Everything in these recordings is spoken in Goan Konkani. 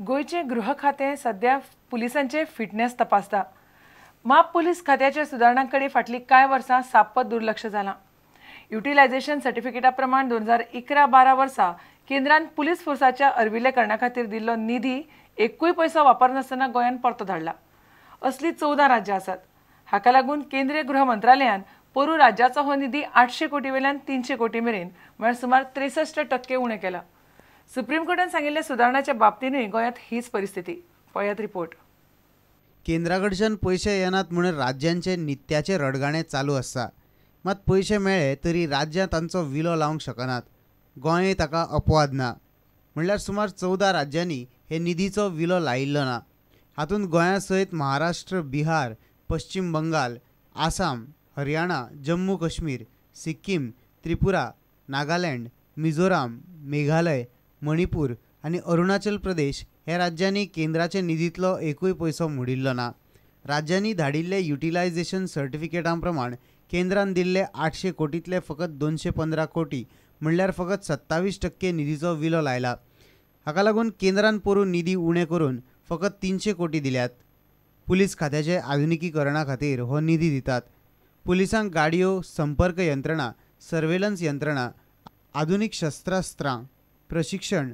गोंयचें गृह खातें सध्या पुलिसांचे फिटनेस तपासता. माप पुलीस खात्याच्या सुदारणां कडेन फाटलीं कांय वर्सां साप्प दुर्लक्ष जालां. युटिलायझेशन सर्टिफिकेटा प्रमाण 2011-12 वर्सा केंद्रान पुलीस फोर्साच्या अर्विल्लेकरणा खातीर दिल्लो निधी एकूय पयसो वापरनासतना गोंयान परतो धाडला. असलीं 14 राज्यां आसात. हाका लागून केंद्रीय गृह मंत्रालयान पोरू राज्याचो हो निधी 800 कोटी वेल्यान 300 कोटी मेरेन म्हळ्यार सुमार 63% उणें केला. सुप्रीम कोर्टान सांगिल्ल्या सुदारणाच्या बाबतीनूय गोंयांत हीच परिस्थिती. पळयात रिपोर्ट. केंद्रा कडच्यान पयशे येनात म्हणून राज्यांचे नित्याचे रडगाणे चालू आसता. मात पयशे मेळ्ळे तरी राज्यां तांचो विलो लावंक शकनात. गोंय ताका अपवाद ना. म्हणल्यार सुमार 14 राज्यांनी हे निधीचो विलो लायिल्लो ना. हातूंत गोंया सयत महाराष्ट्र, बिहार, पश्चिम बंगाल, आसाम, हरियाणा, जम्मू काश्मीर, सिक्कीम, त्रिपुरा, नागालँड, मिझोराम, मेघालय, मणिपूर आनी अरुणाचल प्रदेश हे राज्यांनी केंद्राचे निधींतलो एकूय पयसो मोडिल्लो ना. राज्यांनी धाडिल्ले युटिलायझेशन सर्टिफिकेटां प्रमाण केंद्रान दिल्ले 800 कोटींतले फकत 215 कोटी म्हणल्यार फकत 27% निधीचो विलो लायला. हाका लागून केंद्रान पोरूं निधी उणें करून फकत 300 कोटी दिल्यात. पुलीस खात्याचे आधुनिकीकरणा खातीर हो निधी दितात. पुलिसांक गाडयो, संपर्क यंत्रणा, सर्वेलन्स यंत्रणा, आधुनीक शस्त्रास्त्रां, प्रशिक्षण,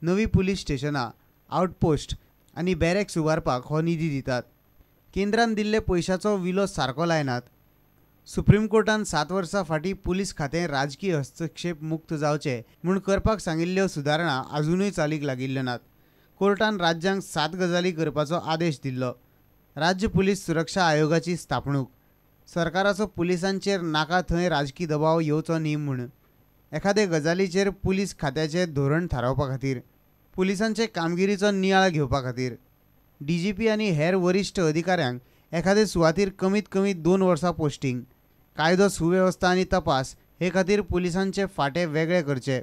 नवी पुलीस स्टेशनां, आउटपोस्ट आनी बॅरेक्स उबारपाक हो निधी दितात. केंद्रान दिल्ले पयशाचो विलो सारको लायनात. सुप्रीम कोर्टान 7 वर्सां फाटीं पुलीस खातें राजकीय हस्तक्षेप मुक्त जावचें म्हूण करपाक सांगिल्ल्यो सुदारणा आजुनूय चालीक लागिल्ल्यो नात. कोर्टान राज्यांक 7 गजाली करपाचो आदेश दिल्लो. राज्य पुलीस सुरक्षा आयोगाची स्थापणूक, सरकाराचो पुलिसांचेर नाका थंय राजकी दबाव येवचो न्ही म्हूण, एखादे गजालीचेर पुलीस खात्याचें धोरण थारावपा खातीर, पुलिसांचे कामगिरीचो नियाळ घेवपा खातीर, डीजीपी आनी हेर वरिश्ठ अधिकाऱ्यांक एखादे सुवातीर कमीत कमी 2 वर्सां पोस्टिंग, कायदो सुवेवस्था आनी तपास हे खातीर पुलिसांचे फांटे वेगळे करचे,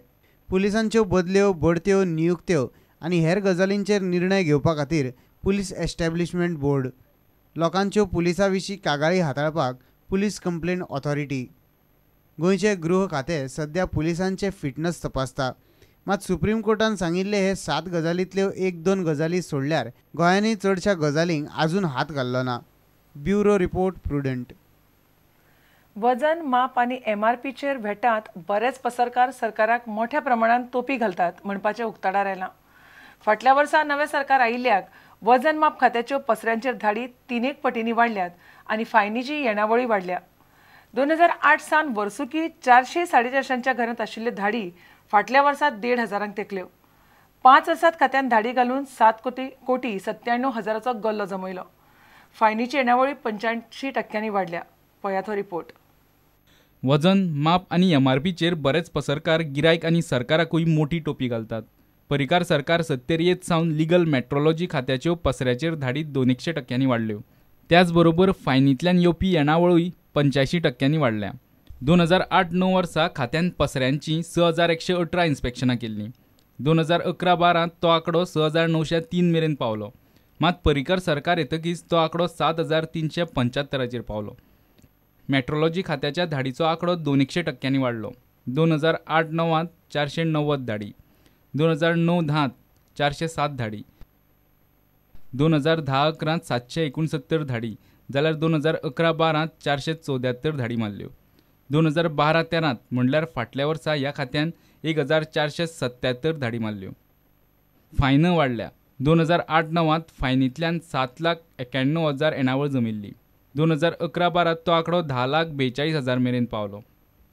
पुलिसांच्यो बदल्यो, बढत्यो, नियुक्त्यो आनी हेर गजालींचेर निर्णय घेवपा खातीर पुलीस एस्टॅब्लिशमेंट बोर्ड, लोकांच्यो पुलिसां विशीं कागाळी हाताळपाक पुलीस कंप्लेन ऑथॉरिटी. गोंयचें गृह खातें सध्या पुलिसांचे फिटनस तपासता. मात सुप्रीम कोर्टान सांगिल्ले हे 7 गजालींतल्यो 1-2 गजाली सोडल्यार गोंयांनी चडश्या गजालींक आजून हात घाल्लो ना. Bureau report, Prudent. वजन, माप आनी एमआरपीचेर व्हॅटांत बरेच पसरकार सरकाराक मोठ्या प्रमाणात तोपी घालतात म्हणपाचें उक्ताडार आयलां. फाटल्या वर्सा नवें सरकार आयिल्ल्याक वजन माप खात्याच्यो पसऱ्यांचेर धाडी 3 पटींनी वाडल्यात आनी फायनीची येणावळी वाडल्या. 2008 सावन वर्सुकी 400-450च्या घरांत आशिल्ल्यो धाडी फाटल्या वर्सा 1,500 तेंकल्यो. 5 वर्सांत खात्यान धाडी घालून 7,97,000 गल्लो जमयलो. फायनीची येणावळी 85% वाडल्या. पळयात हो रिपोर्ट. वजन, माप आनी एमआरपीचेर बरेच पसरकार गिरायक आनी सरकाराकूय मोठी टोपी घालतात. परिकार सरकार सत्तेर येत सावन लिगल मेट्रोलॉजी खात्याच्यो पसऱ्याचेर धाडी 200% वाडल्यो. त्याचबरोबर फायनींतल्यान येवपी येणावळूय 85% वाडल्या. 2008-9 वर्सा खात्यान पसऱ्यांची 6,118 इन्स्पेक्शनां केल्लीं. 2011-12 तो आंकडो 6,903 मेरेन पावलो. मात परिकर सरकार येतकीच तो आंकडो 7,375 पावलो. मेट्रोलॉजी खात्याच्या धाडीचो आंकडो 200% वाडलो. 2008-9 490 धाडी, 2009-10 407 धाडी, 2010-11 769 धाडी जाल्यार 2011-12 474 धाडी मारल्यो. 2012-13 म्हणल्यार फाटल्या वर्सा ह्या खात्यान 1,477 धाडी मारल्यो. फायन वाडल्या. 2008-9 फायनींतल्यान 7,91,000 येणावळ जमिल्ली. 2011-12 तो आंकडो 10,42,000 मेरेन पावलो.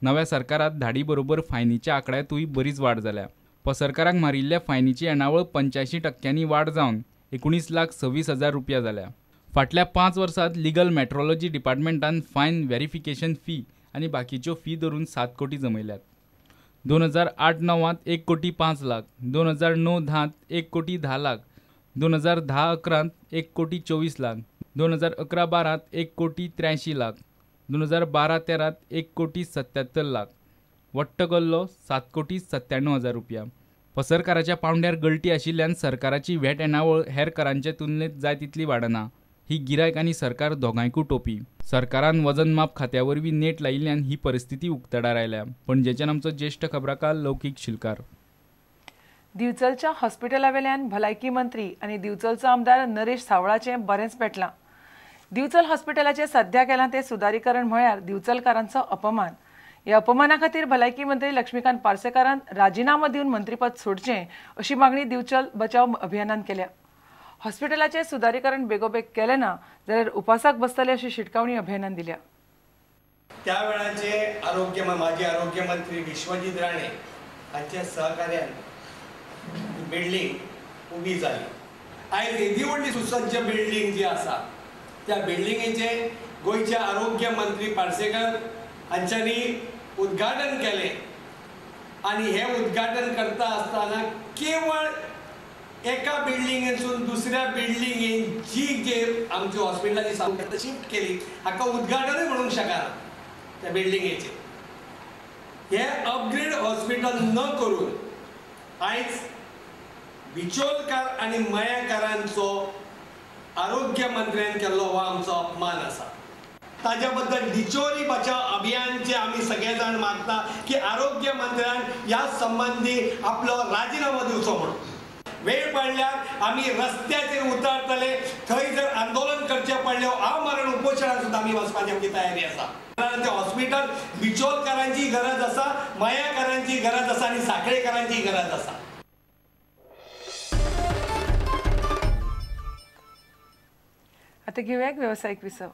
नव्या सरकारात धाडी बरोबर फायनीच्या आंकड्यांतूय बरीच वाड जाल्या. पसरकारांक मारिल्ल्या फायनीची येणावळ 85% वाड जावन 19,26,000 रुपया जाल्या. फाटल्या 5 वर्सांत लिगल मेट्रोलॉजी डिपार्टमेंटान फायन, व्हेरिफिकेशन फी आनी बाकीच्यो फी धरून 7 कोटी जमयल्यात. 2008-9 1,05,00,000, 2009-10 1,10,00,000, 2010-11 1,24,00,000, 2011-12 1,83,00,000, 2012-13 1,77,00,000. वट्ट गल्लो 7,97,000 रुपया. पसरकाराच्या पावंड्यार गळटी आशिल्ल्यान सरकाराची व्हॅट येणावळ हेर करांचे तुलनेत जाय तितली वाडना. ही गिरायक आनी सरकार दोगांयकूय टोपी. सरकारान वजन माप खात्या वरवीं नेट लायिल्ल्यान ही परिस्थिती उक्तडार आयल्या. पणजेच्यान आमचो ज्येश्ठ खबराकार लौकीक शिलकार. दिवचलच्या हॉस्पिटला वेल्यान भलायकी मंत्री आनी दिवचलचो आमदार नरेश सावळाचें बरेंच पेटलां. दिवचल हॉस्पिटलाचें सध्या केलां तें सुदारीकरण म्हळ्यार दिवचलकारांचो अपमान. ह्या अपमाना खातीर भलायकी मंत्री लक्ष्मीकांत पार्सेकारान राजिनामो दिवन मंत्रीपद सोडचें अशी मागणी दिवचल बचाव अभियानान केल्या. हॉस्पिटलाचें सुदारीकरण बेगोबेग केलें ना जाल्यार उपासाक बसतले अशी शिटकावणी अभियानान दिल्या. त्या वेळाचे आरोग्य माजी आरोग्य मंत्री विश्वजीत राणे हांच्या सहकार्यान बिल्डींग उबी जाली. आयज येदी व्हडली सुसज्ज बिल्डींग जी आसा त्या बिल्डिंगेचे गोंयचे आरोग्य मंत्री पार्सेकर हांच्यांनी उद्घाटन केलें आनी हें उद्घाटन करता आसतना केवळ एका बिल्डिंगेसून दुसऱ्या बिल्डिंगेन जी जे आमची हॉस्पिटलाची सामकी शिफ्ट केली हाका उद्घाटनूय म्हणूंक शकना त्या बिल्डिंगेचें. हें अपग्रेड हॉस्पिटल न करून आयज बिचोलकार आनी मयेकारांचो आरोग्य मंत्र्यान केल्लो हो आमचो अपमान आसा. ताज्या बद्दल डिचोरी बचाव अभियानचे आमी सगळे जाण मागता की आरोग्य मंत्र्यान ह्या संबंदी आपलो राजिनामो दिवचो म्हणून. वेळ पडल्यार आमी रस्त्याचेर उतरतले, थंय जर आंदोलन करचें पडलें आमरण उपोशणाक सुद्दां आमी वचपाची आमची तयारी आसा. ते हॉस्पिटल बिचोलकारांची गरज आसा, मयेकारांची गरज आसा आनी साखळेकारांची गरज आसा. आता घेऊया एक व्यावसायिक विसव.